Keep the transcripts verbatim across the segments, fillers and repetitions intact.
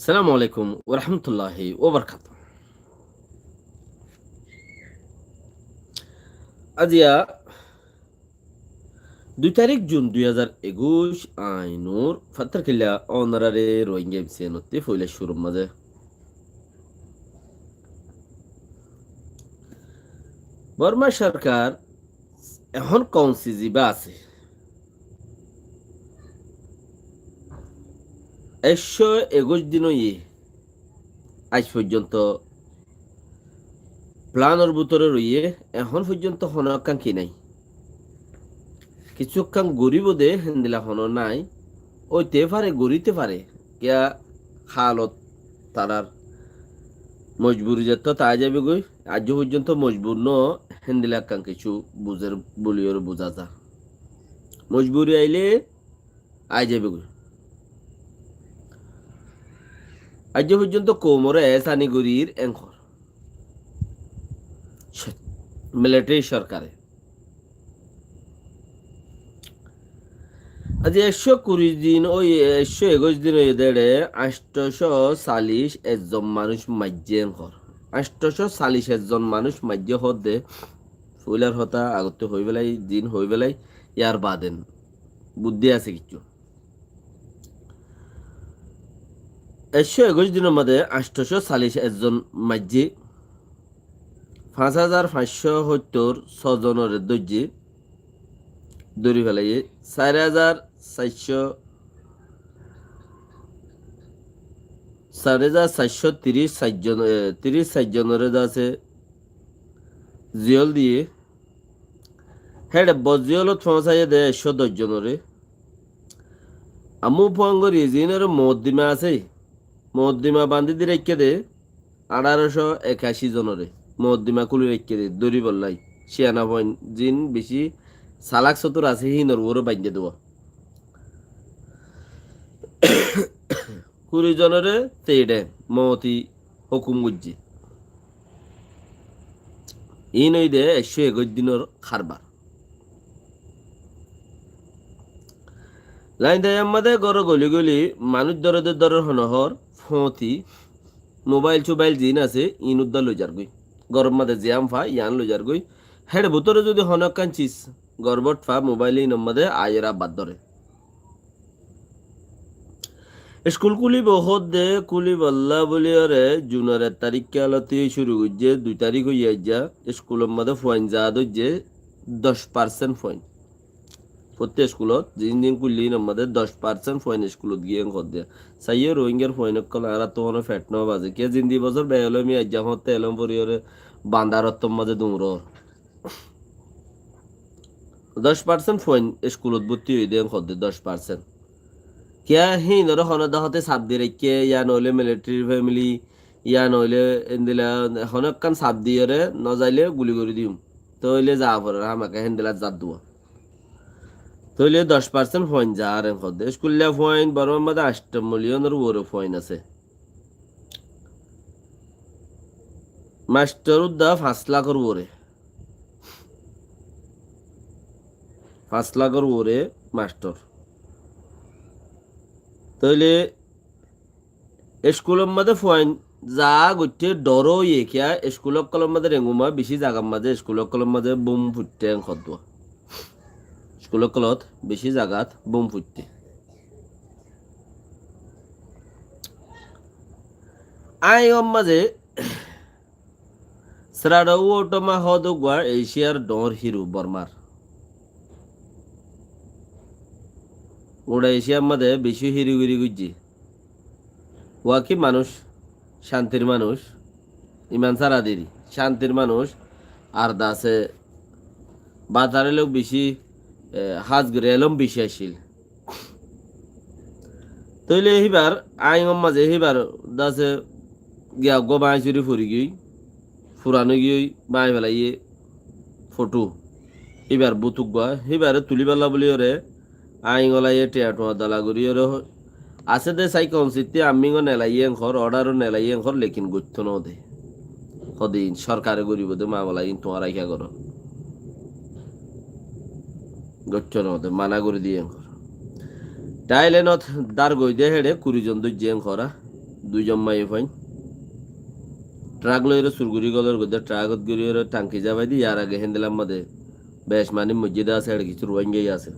Assalamu alaikum warahmatulláhi wabarakátuhu. Aziya dui tarík jun dui házar ekuic, añí Nur Fattar Killa ónorare Rohingya M C N ottú foila cúrur mazé. Borma sorkar ehón kounsí zibá asé, ekcó ekuic din óiye, aij foijjonto planor bútore roiyé, ehón foijjonto honó ekkán ki nái. Kissú ekkán goríbo de héndilla honó nái. Óite fare, goríte fare, kiyá halot tarár mojburi zettót aái zaibogói, aijjó foijjonto mojbur noó, héndilla ekkán kissú buzér buliyóre buza za. Mojburi ailé aái zaibogói. Aijjó foijjonto koumoré ehsani gorír enkor militari sorkare. Aijja ekcó kuri din óiye, ekcó ekuic din óiye de, añctocó callic ezzon manúic maijjé enkor. Añctocó callic ezzon manúic maijjé hoódde, foilar hotá agottú hoói félai, din hoói félai, yar baden buddí asé kissú. Ekcó ekuic dinor mazé añctocó callic ezzon maijjé, fañs házar fañscó hóittor só zonore dóijje, dóri felaiyé, sair házar saircó, sair házar saircó tiríc sair zon, e, tiríc sair zonore de asé ziyól diyé, héçe boziyólot foóñsaiyé de ekcó doc zonore. Ammú fuáñgori ziínore mokoddima asé, mokoddima bandí di raikké de añçárocó ekací zonore, mokoddima kúli raikké de dóribollá. Ciyana fuain ziín bicí salák sótur asé, híinor uore baindé dua. Kuri zonore teçe mouti hókum goijjé. Iín óiye de ekcó ekuic dinor harbar. Lain de yar mazé gór goli goli manúic dóre de dórer honó hór, fóti, mobail sobail ziín asé, iín uddá loizargói. Góror mazé ziyán fa, yían loizargói. Héçe bútore zudi honó ekkán sis gorbót fa, mobail iínor mazé aiyóre abbar dóre. Eskul kúlibo hoódde, kúlibollá bóliyoré junor ek tarík kialóti cúru goijjé, dui tarík óiye aijja, eskulor mazé fuain za dóijje doc parsent fuain. Fottí eskulot, ziín ziín kúille iínor mazé doc parsent fuain eskulot giyé hoódde. Saiyó Rohingyar fuain ókkol añáráttu honó feṭ no bazé. Kiyá zindi bosór beyelómi aijja hoóñtte elóm foriyoré bandar ottór mazé duñror. Doc parsent fuain eskulot bótti óiye de hoódde, doc parsent. Kiyá híinoré honó dahóte saf di raikké, yá noóile militari femili, yá noóile endilla honó ekkán saf diyoré nozaile guli gorí diyum. Tóile za forer hámaka héndilla zat dua. Tóile doc parsent fuain zaar en hoódde. Eskulla fuain Bormar mazé añctho miliyonor uore fuain asé. Mastor uddá fañs lakor uore. Fañs lakor uore mastor. Tóile eskulor mazé fuain za goitté dhor óiye kiyá, eskul ókkolor mazé renguma bicí zagar mazé, eskul ókkolor mazé bum fuitte en hoddua. Eskul ókkolot bicí zagat bum fuitte. Aññí gom mazé Sraɖo uoṭoma hoóde uggúa Eciyar dhoóñr hiru Bormar. Uñça Eciyar mazé bicí hirigiri goijjé. Uá ki manúic, cántir manúic, iman sára diri, cántir manúic, ar dase batarilók bicí, e, hás gorí elóm bicí accíl. Tóile híbar aññí gom mazé híbar dase giya uggúa báñgi sóri fori giyói, furan ói giyói, báñgi felaiyé fothó. Híbar bút uggúa, híbaré tulíbolla bóliyoré aññí golaiyé thiañ thuañ dola goríyoré asé dé sai kounsitté ammí gó nelaiyé en hoór, oḍaró nelaiyé en hoór, lekin goittó noó dé. Hodin sorkare goríbo dé mamela iín tuáñra kiyá goró. Goittó noó dé, mana gorí diyé en hoór. Thailandot dár goi dé héçe kuri zon dóijje en hoór, a. duizon maiyafuain. Trak loiyóre sur gorí gólor goddé, trakot goríyóre thanki zabai di, yar age héndilla mazé bec manúic moijjé de asé, ar kissú Ruáinga asé.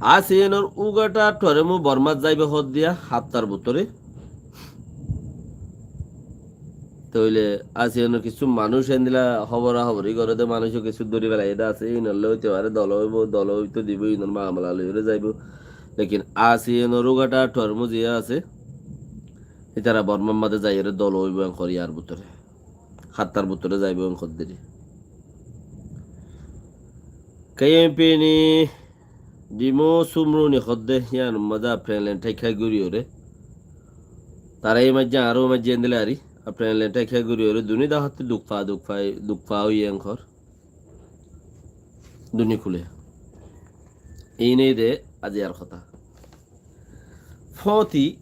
Asiyonor ugathá thuaremú Bormát zaibo hoóddiya haftar bútore. Tóile Asiyonor kissú manúic héndilla hóbora hóbori goré de, manúic kissú dóri felaiyé de asé, inor loi óite fare, dol óibo, dol óito dibo, inor mamela loiyóre zaibo. Lekin Asiyonor ugathá thuaremú ziyá asé, ítara Bormár mazé zaiyóre dol óibo en hoór yar bútore. Haftar bútore zaibo en hoódde. Keyempini Dimú sumruni hoódde, yíanor mazé Afren len tháikka goríyoré. Tará ei maijjé, añára ó maijjé endilla ari. Afren len tháikka goríyoré, duní dahátte duk fa, duk fa, duk fa óiye en hoór. Duní kule. Iín de aziyar hotá. Fóti,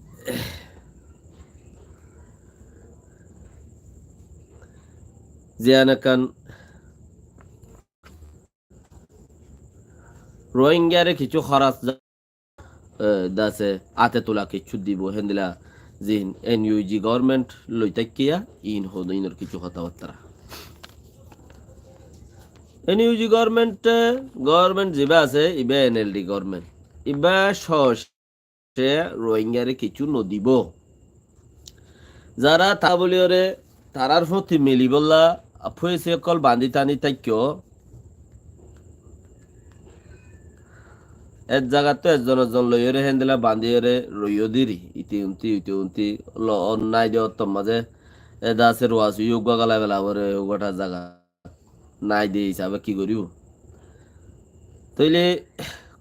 ziyan ekkán Rohingyare kissú hóras za-, e, dase ate tula kissú dibo, héndilla zin N U G government loi tákiya, in hodo inor kissú hotábattára. N U G government, e, government ziba asé, iba N L D government. Iba sóse Rohingyare kissú nodibo. Zara ta buliyóre tarár fóti milibólla fuesi ókkol bandí tani táikko. Ek zagattú ezzon ezzon loiyóre héndilla bandíyóre roiyó diri. Iti unti, iti unti lo onnai de ottor mazé eda asé ruwa suiyó uggúa gala fela goré uggúa tha zaga. Nai de hísabe ki goríbo? Tóile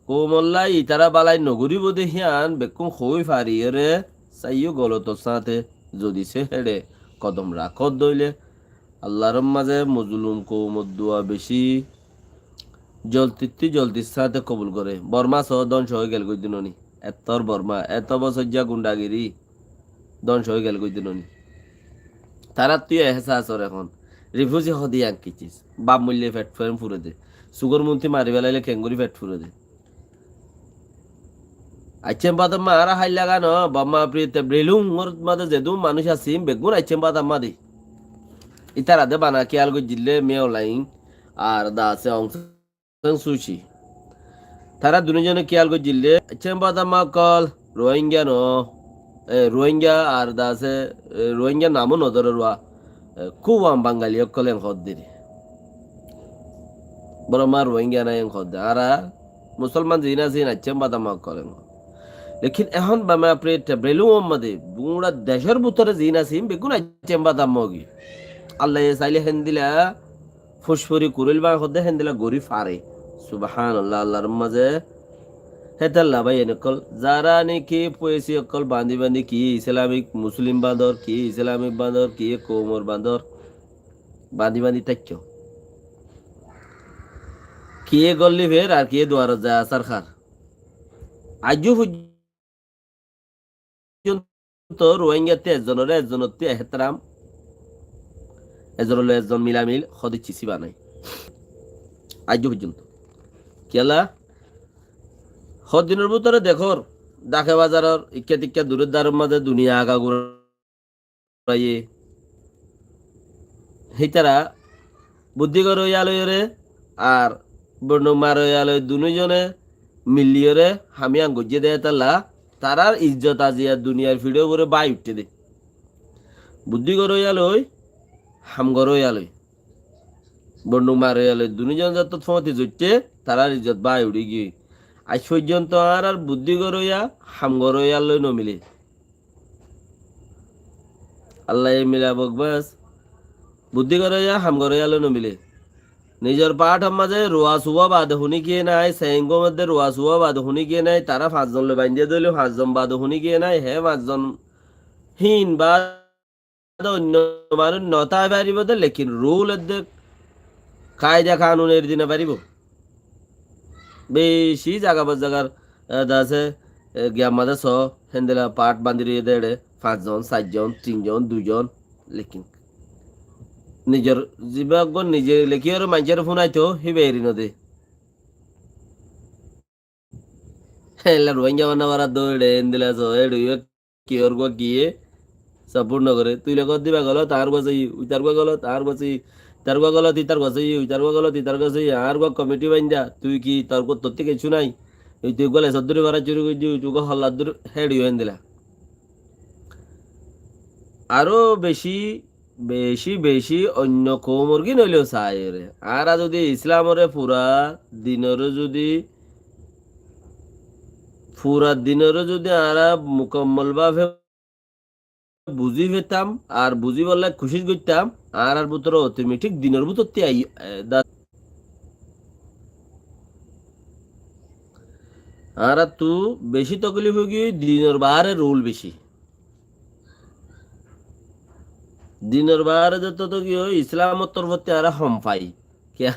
koumolla itará bálai nogoríbo de híyan bekkún hoói fariyóre saiyó golotor sáñte zodi sé héçe kodom rakódde óile Allar mazé mozulum koumor dua bicí zoltittú zoltir sáñte kobul goré. Bormá soó dónco ói gelgói de noni. Ettór Bormá, etó bosóijja gundagiri. Dónco ói gelgói de noni. Taráttu yó ehsasor ehón. Rifuzi hoó de yián ki sis. Baf moille fet fen fure de. Sugór munti mari felaile kengorí fet fure de. Aiccén baátamma añára háilla gano, Bormá Free Tabligh Lungor mazé zedún manúic asé, beggún aiccén baátamma de. Ítara de bana kiyal goijjíle Min Aung Hlaing ar da asé Aung San Suu Kyi. Tará duní zone kiyal goijjíle, aiccén baátamma ókkol, Rohingya no, e, Rohingya ar da asé, e, Rohingya namó nodóre ruwa, e, kúwan Bangali ókkol en hoódde. Bormá Rohingya nái en hoódde. Añára Musolman ziín asé, iín aiccén baátamma ókkol en hoódde. Lekin ehón Bormá Free Tabligh Lungor mazé, gura decór bútore ziín asé, iín beggún aiccén baátamma ógi. Allaye saile héndilla Fucfuri kuroil báñgi hoódde héndilla gorí fare. Subhánallah, Allar mazé. Hétolla bái en ókkol, zará niki fuesi ókkol bandí bandí ki Islamik Muslim bandor, ki Islamik bandor, ki koumor bandor, bandí bandí táikko. Ki gollí fer ar ki duarot zai asár hár. Aijjó foijjonto Rohingyattu ezzonoré ezzonottú ehétaram, ezzonolloi ezzon milamil hoó de kissú banai. Aijjó foijjonto. Kiyólla? Hoddinor bútore dekór, dake bazaror, ikká tikká duror daror mazé duniya aga gura- Ye. Hítara buddí goróya loiyóre ar bonduk maroya loi dunúzone miliyóre ham yián goijjé de hétolla tarár izzot aziya duniyar fiçór uore bái uiththé de. Buddí goróya loi, ham goróya loi. Bonduk maroya loi dunúzon zettót fóñti zoitté, tarár izzot bái uçí giyói. Aij foijjonto añárar buddí goróya, ham goróya loi nomilé. Allaye milabok bes. Buddí goróya, ham goróya loi nomilé. Nizor paáthor mazé ruwa suwa bade huní kiyé nái, seingó modde ruwa suwa bade huní kiyé nái, tará fañszon loi baindíya dóile fañszon bade huní kiyé nái, hé fañszon híin bade oinno manúic no tái faribó de, lekin rul edde kaida kanun eri di no faribó. Beci zaga bor zagar, e, de asé, e, giyar mazé so, héndilla paáth bandí roiyé de eçe, fañszon, sairjon, tinzon, duizon, lekin nizor ziba eggúa nize lekíyore maincóre fúnaito, híba eri no de. Héndilla Ruáingga banna farar dóre, héndilla so, eçe ki or gua giye support no gore. Tui le gor diba golot, añár gua sóiyi, uitar gua golot, añár gua sóiyi, itar gua golot, itar gua sóiyi, uitar gua golot, itar gua sóiyi, añár gua komiti bainda, tui ki tor gua totti kessú nai? Tui gua lesor duri fara curu goijji, tui gua hollar duri héçi hoin dila. Aró beci, beci, beci oinno koumor gín óileyo saiyóre. Añára zudi Islamore fura dinore zudi, fura dinore zudi añára mukammol bábe buzí fetam ar buzíbolla kucíc goittam, añárar bútore otometik dinor bútotti ai, e, da-, añárattu beci toklif óigiyoi, dinor baáre rul beci. Dinor baáre zeto toklif ói, Islamor torfotti añára hom fai. Kiyá,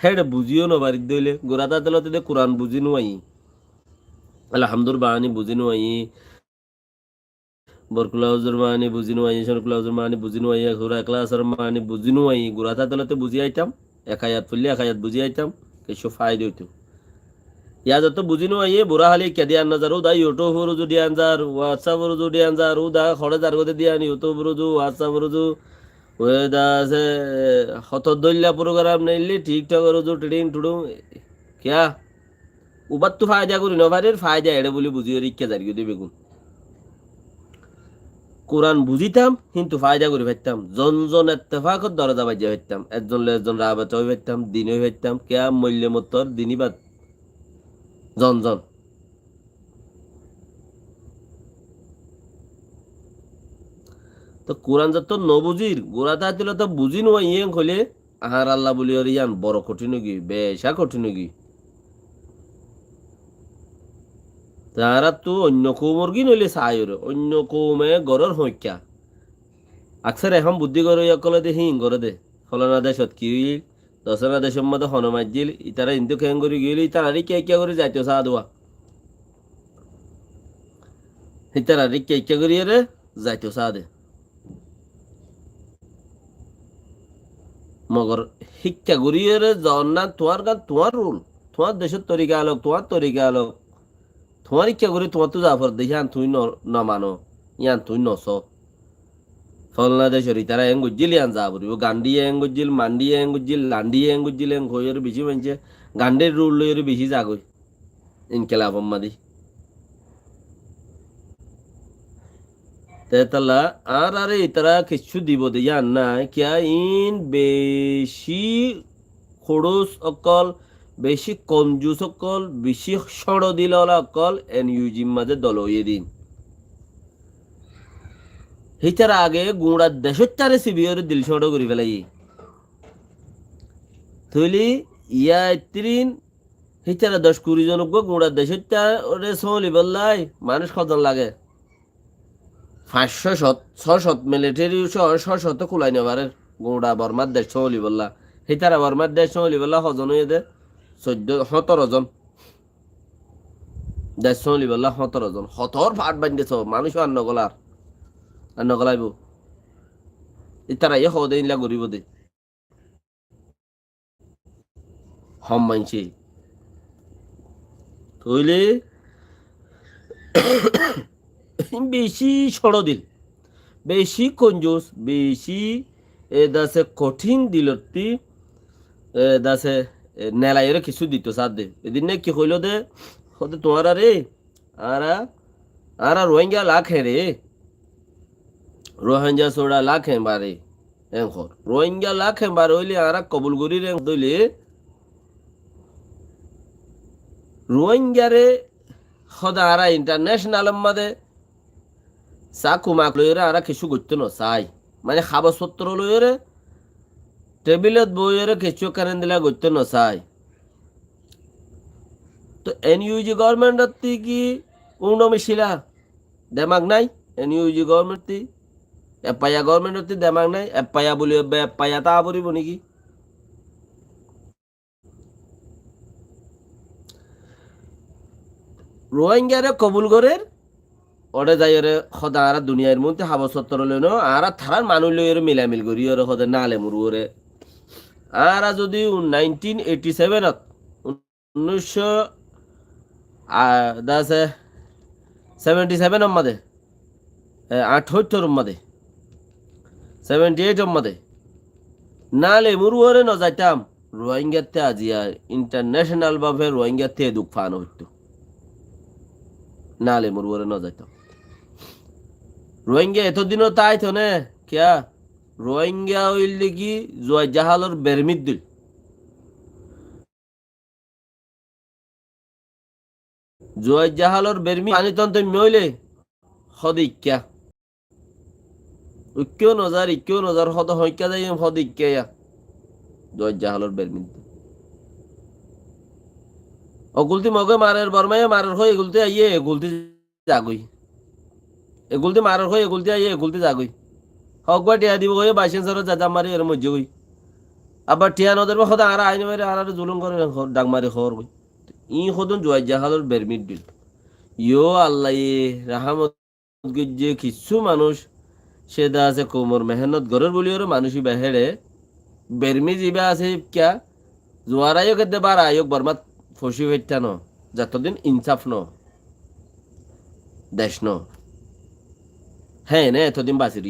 héçe buzíyo no faridde óile, gura tátelote de Kuran buzí nuaiyí. Alhamdur baáni buzí nuaiyí. Borkula huzur maáni buzí nuaiyí, Shonukula huzur maáni buzí nuaiyí, Sura Ikhlasor maáni buzí nuaiyí, gura tátelote buzí aitam, ek ayat foille ek ayat buzí aitam, kessú faida óito. Yá zeto buzí nuaiyé, bura háli ekka diyan no zar, uda YouTube or uzu diyan zar, WhatsApp or uzu diyan zar, uda hore zar gode diyan, YouTube or uzu, WhatsApp or uzu, ueda asé, hoto dóilla program neille, TikTok or uzu, tiring turing, kiyá? Ubattu faida gori no farir, faida eçe buli buzi ore ikka zargoi de beggún. Kuran buzitam, hintu faida gori faittam. Zon zon ettefakor doroza baijja faittam. Ezzon loi ezzon rabeta oi faittam, dini oi faittam. Kiyá moille mottor dini bad. Zon zon. To Kuran zotto no buzir, gura tátilotto buzi nuaiyé hoile, añár Allah buli ore yián boro kothin óigiyoi, beca kothin óigiyoi. Te añárattu oinno koumor gín óile sai ore, oinno koume gorór hoikka. Aksar ehón buddí goróiya ókkole de híin goré de. Folana decot ki óil, dosana decor mazé hone maijjil, itara indú keén gorí giyóil, itarare ikka ikka gorí zaito saá de. Itarare ikka ikka gorí ore zaito saá de. Mogor hikka gorí ore zon na tuáñr gán tuáñr rul, tuáñr decor torika alok, tuáñr torika alok. Tuáñr ikka gorí tuáñttu za foredde, yián tuñí no, no mano, yián tuñí no só. Folana decor itara eén goijjil, yián za foribó. Gandhiye eén goijjil, Mandiye eén goijjil, Landiye eén goijjil, eén hoiyóre beci maincé Gandhir rul loiyóre beci zagói. Inkilafor mazé. Te tolla añárare itara kessú dibo de yián nai, kiyá iín beci kudus ókkol, beci konjus ókkol, beci cóñço dil ola ókkol NUG mazé dol óiye de. Hítara age guñça decóttare sibiyóre dil cóñço gorí félaiye. Tóile yá ettirin hítara doc kuri zon uggúa guñça decóttare sómalibolla manúic hozon lage? Fañs cót, só cót militeri só, só cót kulai no farer. Guñça Bormar dec sómalibolla. Hítara Bormar dec sómalibolla hozon óiye de? Soiddo, hótoro zon. Dec sómalibolla hótoro zon. Hotor fat baindé só, manúic ar no golar. Ar no golaibo. Itara ye hode inla goribo de. Hom maincé. Tóile beci cóñço dil, beci konjus, beci, e, dase kothin dilotti, e, dase, e, nelaiyóre kessú dito saá de. Edinna ki hoilo de, hode tuáñrare, añára, añára Rohingya lage re. Rohingya sóra lage bare. Eén hoór. Rohingya lage bare óile añára kobul gorir eén hoór de óile, Rohingyare hode añára international or mazé sá kumak loiyóre añára kessú goittó no sai. Mane hagos fottoro loiyóre, tebilot boiyóre kessú ekkán endilla goittó no sai. To NUG government ottí ki uno micila? Demak nai? NUG government ottí, eppaiya government ottí demak nai? Eppaiya buli ebbe eppaiya táa foribo niki? Rohingyare kobul gorer, ore zaiyore hode añára duniyair muúntu hagos fottoro loi no, añára tarár manúic loiyore milamil goríyore hode nale muruore. Añára zodi nineteen eighty seven ot, unnic cót, a, dase, seventy seven or mazé, e, añctottor mazé, seventy eight mazé, nale murore no zaitam, Rohingyatte aziya international babe Rohingyatte duk fano hoitto. Nale murore no zaitam. Rohingya etodino taito ne, kiya? Rohingya óilde ki zuwai jahalor bermir dil. Zuwai jahalor bermi pani ton tun óile hode ikka. Ikkeó nozar, ikkeó nozar, hode hoikka zai, hode ikka ya. Zuwai jahalor bermi. Ogulti moge marer, Bormaye marer hoi, egulti aiye, egulti zagói. Egulti marer hoi, egulti aiye, egulti zagói. Hoggua thiañ dibo hoi, baicen soro zai dam mari ere moijje goi. Abar thiañ no der ba hoda añára aine mari, añára zulum gore, ho-, dhak mari hor goi. Iín hodún zuwai jahalor bermir dil. Yo Allah ye rahamot goijje kissú manúic, sede asé koumor mehénnot gorer buli ore manúic iba héçe, bermi ziba asé ibka, zuwar aiyók edde bar aiyók Bormat foci faitta no, zetodin insaf no, dec no. Hé, ene etodin basir